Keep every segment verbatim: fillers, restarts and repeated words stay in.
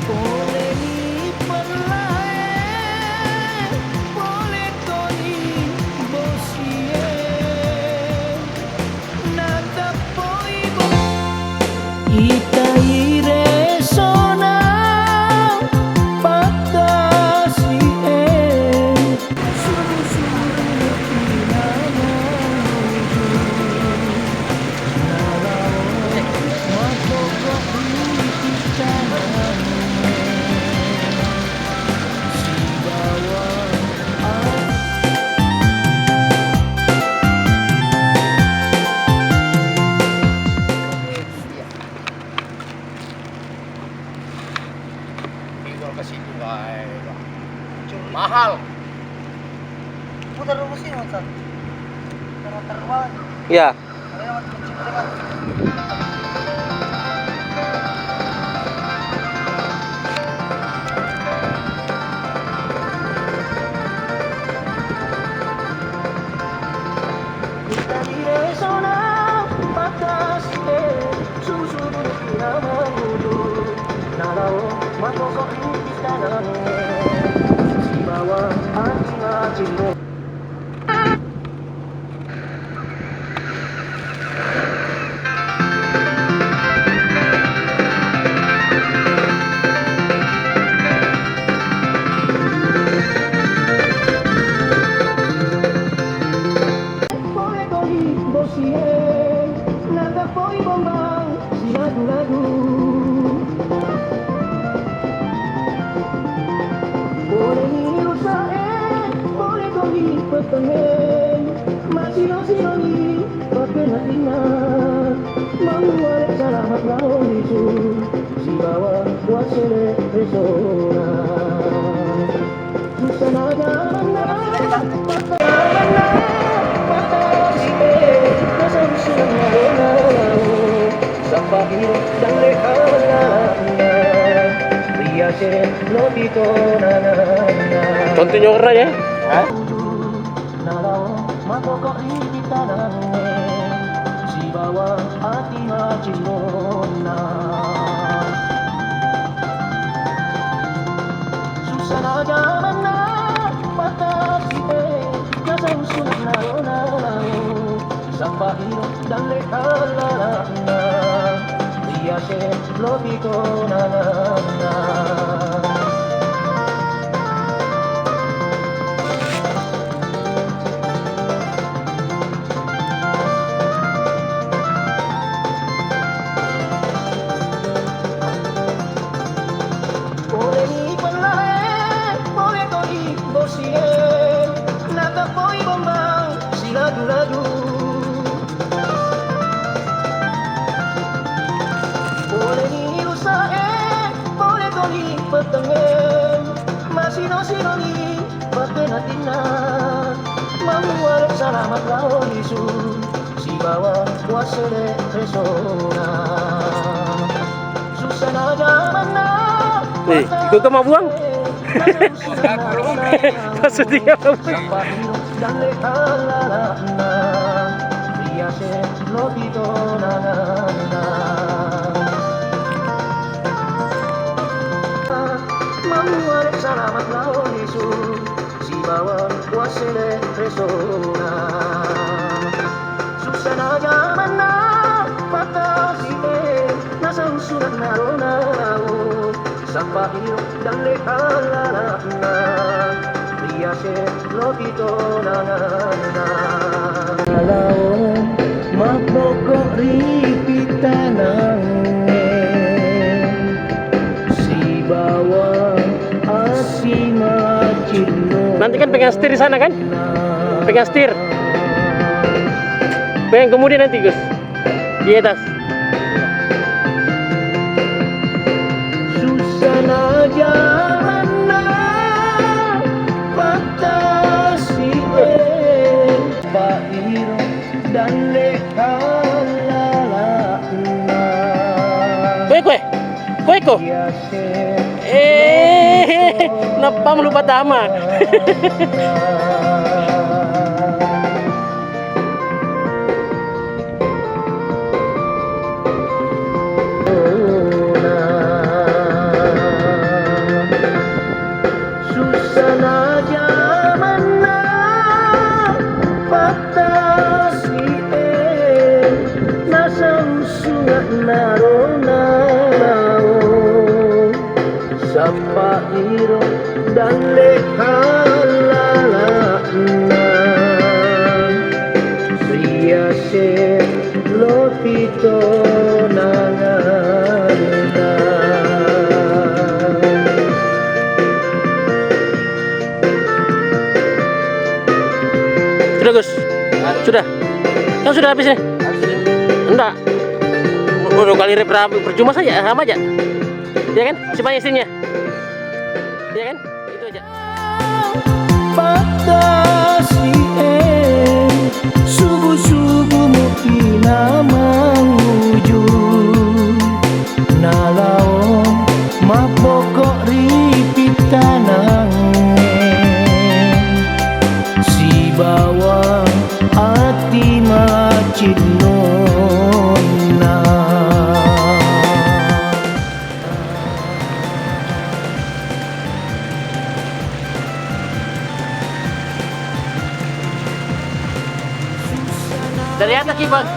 Poleni pellae, pole toni bosie, nateppoi bo-, itai resona pattasi'e. Tigor ke situ, guys. Mahal. Putar dulu ke sini, Mat. Putar-putar balik. Iya. Ayo, Mat, kencing, Mat. Kita di zona batas, eh. Susu dulu kira mangulu, nalao mapokok ri istana, sibawa anjing-anjing. Pole toni bosie, nateppoi bombang, silagu-lagu. Poleni rusae, pole toni pettengnge, masino-sinoni pappena-pinna, mauwale salama lao lisu, sibawa wassele resona. Susana jamanna, jamanna, patasi e, nasang sunang nalona lao. Sappai dalle alanna, riase lopi tonananna. Tontu nyora ya? Hah? Nalao mapokok ri tanangnge, sibawa ati macinnonna. Susana jamanna, patasi e, nasang sunang nalona lao. Sappai dalle alanna, riase lopi tonananna. Poleni pellae, pole toni bosie, nateppoi bombang, silagu-lagu. Poleni rusae, pole toni pettengnge, masino-sinoni pappena-pinna, mauwale salama lao lisu, sibawa wassele resona. Susana jamanna. Eh, iko ke mabuang? Maksudnya apa? Dalle alanna, riase lopi tonananna. Mauwale salama lao lisu, sibawa wassele resona. Susana jamanna, patasi e, nasang sunang nalona lao. Sappai dalle alanna, riase lopi tonananna. Lao mapokok ri pitanangnge, sibawa asi macinno. Nanti kan pegang setir di sana kan? Pegang setir. Pegang kemudi nanti, Gus. Di atas. Susana jamanna, patasi e, Koe, koe. Koe ko. Eh, nappa melupa tama. Sussana jamanna pattasi'e, nasang sunga'na rona lao, sappa iro dalle hallala'na, riase lopi tonanganna. Sudah, Gus? Sudah? Kan sudah habis nih? Enggak. Udah kali rep rapi, percuma saja, sama aja. Ya kan? Masih banyak istrinya. Ya kan? Itu aja. Pattasi'e, subu-subu mupi namang uju, nalao mappoko ri pittanangnge, sibawa ati macinnonna. Dari atas ki, Bang.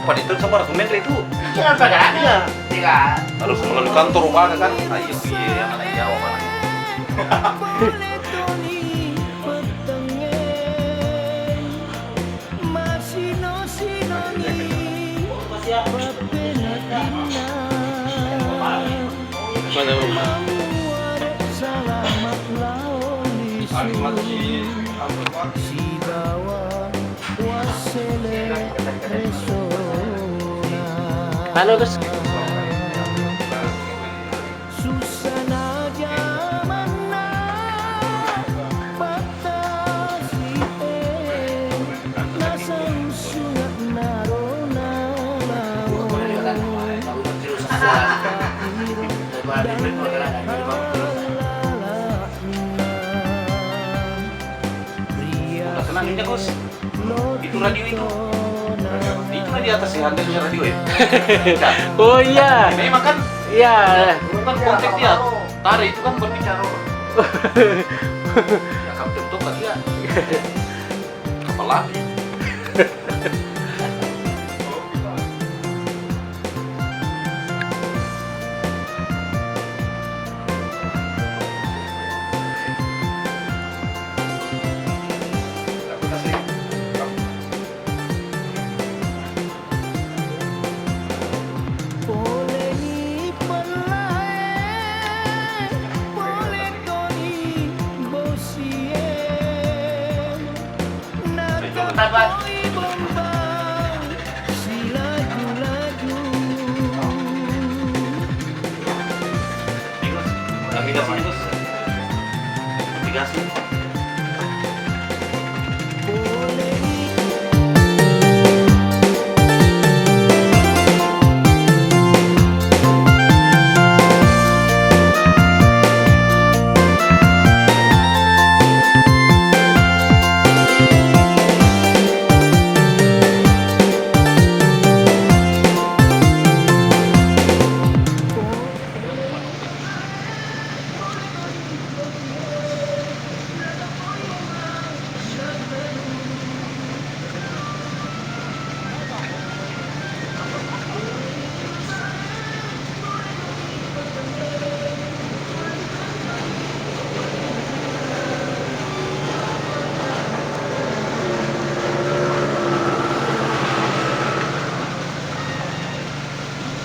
Pada itu sama aku main itu. Iya, pada ada. Iya. Harus melalui kantor mana kan? Ayo, iya, anak Jawa mana? Halo, Gus. Sussana jamanna pattasi'e, nasang sunga'na rona lao. Sappa iro dalle hallala'na. Udah tenang aja, Gus. Itu radio itu. Itu kan di atas ya, handle radio ya. Oh iya. Memang kan. Iya. Bukan kontak dia. Tadi itu kan berbicara. Ya, kapten tuh kan dia. Kapal latih. Poleni pellae, pole toni bosie. Nata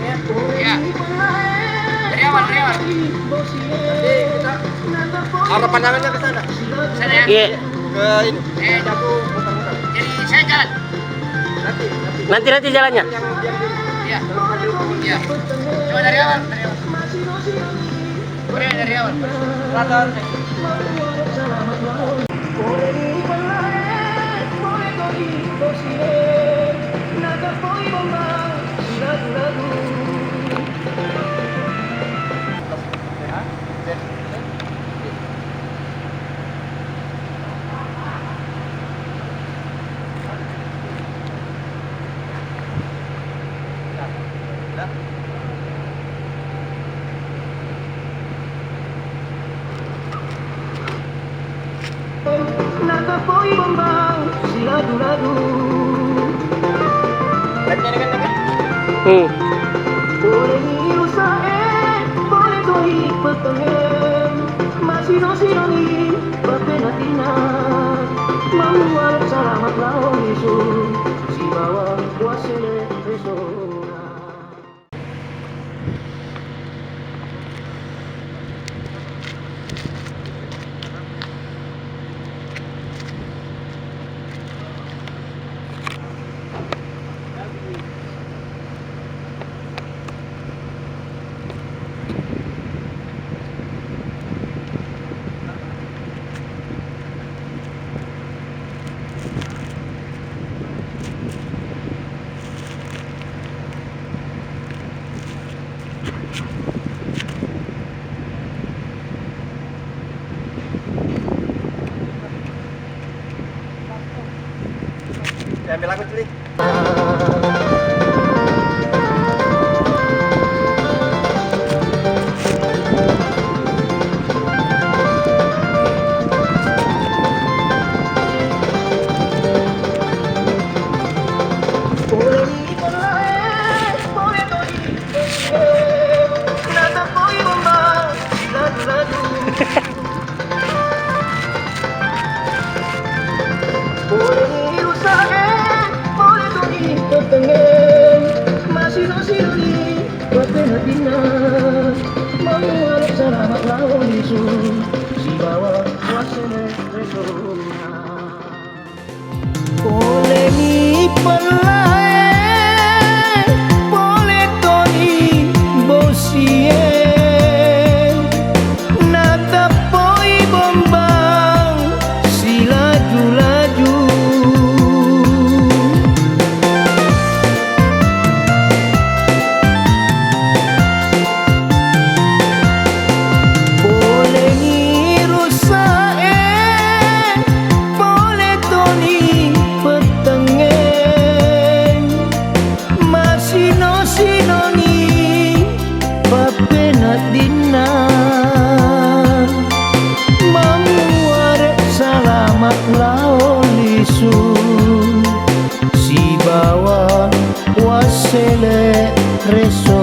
Iya. Dari awal, dari awal. Nanti kita arah pandangannya ke sana. Sana ya? Iya. Ke ini. Eh, aku muter-muter. Jadi saya jalan. Nanti, nanti. Nanti, nanti jalannya. Yang, yang di Iya. Iya. Coba dari awal, dari awal. Boleh dari awal. Silakan. Natapoi bambang siladu-ladu. Hmm. Boleh ni rusae, boleh toi petenge. Masino-sinoni, papena dina. Mamual selamat lao lisu. Sibawa wasele resona. Ya, ambil aku, Cili. Pole ni rusae, pole toni petenge, masino-sinoni, wate hatinna, mamuare salama lao lisu, sibawa wasele resona. Pole ni pellae, pole toni bosie, nateppoi bombang silaju-laju. Pole ni rusae, pole toni pettengnge, masino-sinoni pappeneddinna, mamuare salama lao lisu, sibawa wassele reso.